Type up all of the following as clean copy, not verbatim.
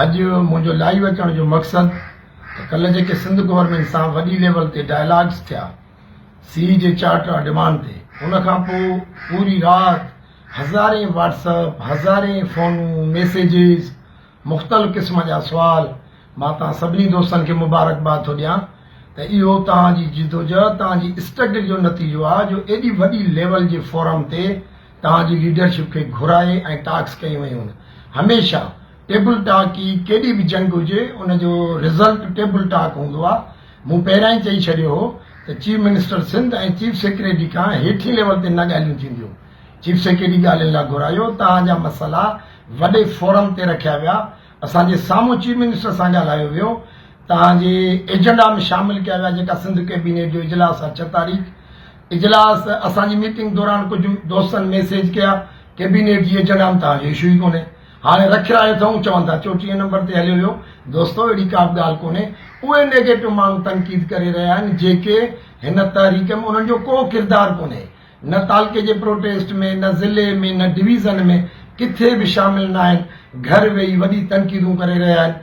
اڄ منهنجو لائيو اچڻ جو مقصد ته ڪلهه جيڪي سنڌ گورنمينٽ سان وڏي ليول تي ڊائلاگس ٿيا سي جي چارٽر ڊمانڊ تي ان کان پوء پوري رات هزارين واٽس اپ هزارين فونون ميسيجز مختلف قسم جا سوال مان توهان سڀني دوستن کي مبارڪباد ٿو ڏيان ته اهو توهان جي جدوجهد توهان جي اسٽرگل جو نتيجو آهي جو ايڏي وڏي ليول جي فورم تي توهان جي ليڊرشپ کي گهرائي ۽ ٽاڪس ڪيون ويون. هميشه ٽيبل ٽاڪ ئي ڪيڏي به جنگ هجي ان جو رزلٽ ٽيبل ٽاڪ هوندو آهي. مون پهريان ئي چئي ڇڏيو هو ته chief minister Sindh ۽ chief secretary کان هيٺين ليول تي نه ڳالهيون ٿينديون. چيف سيڪريٽري ڳالهين لاء گهرايو، توهان جا مسئلا وڏي فورم تي رکيا ويا، اسان جي سامهون چيف منسٽر سان ڳالهايو ويو، توهان جي ايجنڊا ۾ شامل ڪيا ويا جيڪا سنڌ ڪيبينيٽ جو اجلاس آهي ڇهه تاريخ اجلاس اسان جي ميٽنگ دوران ڪجهه دوستن ميسيج ڪيا ڪيبينيٽ جي ايجنڊا ۾ توهان جو اشو ئي ڪونهي هاڻي رکرايو اٿئون چون ٿا 34 نمبر تي هليو ويو دوستو اهڙي ڪا به ڳالهه ڪونهي اهي نيگيٽو ماڻهو تنقيد ڪري رهيا آهن جيڪي هن تحريڪ ۾ انهن جو ڪو ڪردار ڪونهي نه تعلقي جي پروٽيسٽ ۾ نه ضلعي ۾ نه ڊويزن ۾ ڪٿي به شامل ناهن گهر ويهي وڏي تنقيدون ڪري رهيا آهن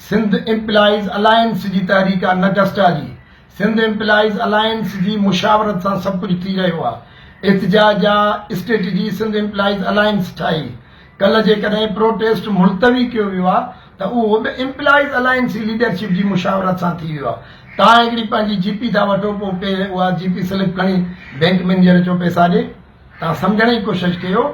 سنڌ ايمپلائيز الائنس جي تحريڪ آهي نه گسٽا جي سنڌ ايمپلائيز الائنس جي مشاورت سان سڀ ڪجهه ٿي رهيو آهي احتجاج جا اسٽريٽجي سنڌ ايمپلائيز الائنس ٺاهي ڪلهه جيڪڏهن پروٽيسٽ ملتوي ڪيو ويو آهي ته اهو به ايمپلائيز الائنس جي ليڊرشپ جي مشاورت سان ٿي ويو آهي. توهان هڪڙي پنهنجي جي پي ٿا وٺو پوء پي اها جي پي سلپ کڻي بئنڪ مئنيجر چئو پئسا ڏي. توهان سمجهڻ جي ڪوشش ڪيو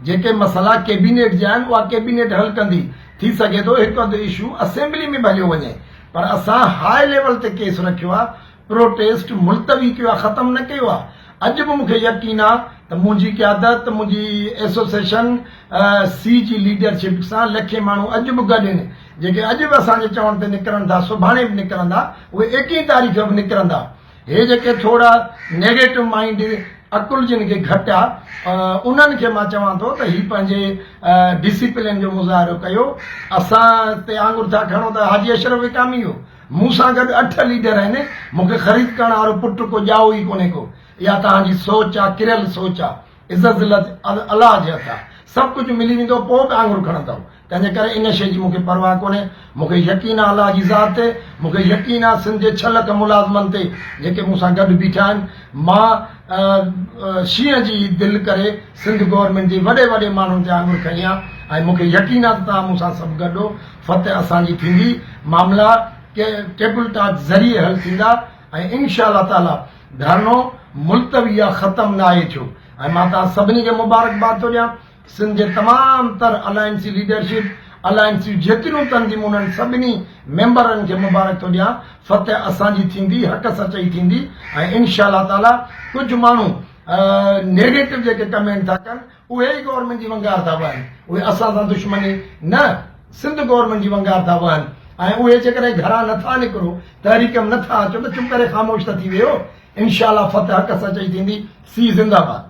جيڪي مسئلا ڪيبينيٽ جا آهن اها ڪيبينيٽ حل ڪندي. ٿي سگهي ٿو هڪ اڌ اشو اسيمبلي ۾ به هليو وڃي پر اسان هاء ليول تي ڪيس رکيو آهي پروٽيسٽ ملتوي ڪيو آهي ختم نه ڪيو آهي اڄ به مون کي يقين آهي ته منهنجي قيادت منهنجي ايسوسيشن سي جي ليڊرشپ سان لکين ماڻهو اڄ به گڏ آهن جيڪي اڄ به اسان جي چوڻ تي نڪرن ٿا سڀاڻي به نڪرندا اهي ايڪيهين تاريخ به نڪرندا هي جيڪي ٿورا نيگيٽو مائنڊ عقل جن کي گهٽ آ انهن کي مان چوان ٿو ته هي پنهنجي ڊسيپلين جو مظاهرو ڪيو اسان تي آڱر ٿا کڻو ته حاجي اشرف وڪامي ويو مون سان گڏ اٺ ليڊر آهن، مون کي خريد ڪرڻ وارو پٽ ڪو ڄائو ئي ڪونهي ڪو. اها توهان جي سوچ آ، ڪريل سوچ آ. عزت ذلت الله جي هٿ آ. سڀ ڪجهه ملي ويندو پوء به آڱر کڻندؤ. تنهنجي ڪري ان شيء جي مون کي پرواهه ڪونهي. مون کي يقين آ الله جي ذات تي. مون کي يقين آ سنڌ جي ڇهه لک ملازمن تي جيڪي مون سان گڏ بيٺا آهن. مان شينهن جي دل ڪري سنڌ گورنمينٽ جي وڏي وڏي ماڻهن تي آڱر کنئي آ ۽ مون کي يقين آ ته توهان مون سان سڀ گڏ هو. فتح اسان جي ٿيندي، معاملا ٽيبل ٽاڪ ذريعي حل ٿيندا ۽ انشاء الله تعالي ڌرڻو ملتوي يا ختم ناهي ٿيو ۽ مان توهان سڀني کي مبارڪباد ٿو ڏيان سنڌ جي تمام تر الائنسي ليڊرشپ الائنس جون جيتريون تنظيمون انهن سڀني ميمبرن کي مبارڪ ٿو ڏيان فتح اسان جي ٿيندي حق سچائي ٿيندي ۽ انشاء الله تعالي ڪجهه ماڻهو نيگيٽو جيڪي ڪمينٽ ٿا ڪن اهي ئي گورنمينٽ جي ونگار ٿا وهن، اهي اسان سان دشمني نه سنڌ گورنمينٽ جي ونگار ٿا وهن ۽ اهي جيڪڏهن گهران نه ٿا نڪرو، تحريڪ ۾ نه ٿا اچو ته چپ ڪري خاموش ته ٿي ويهو، انشاء الله فتح حق سچ جي ٿيندي، سي زنده باد.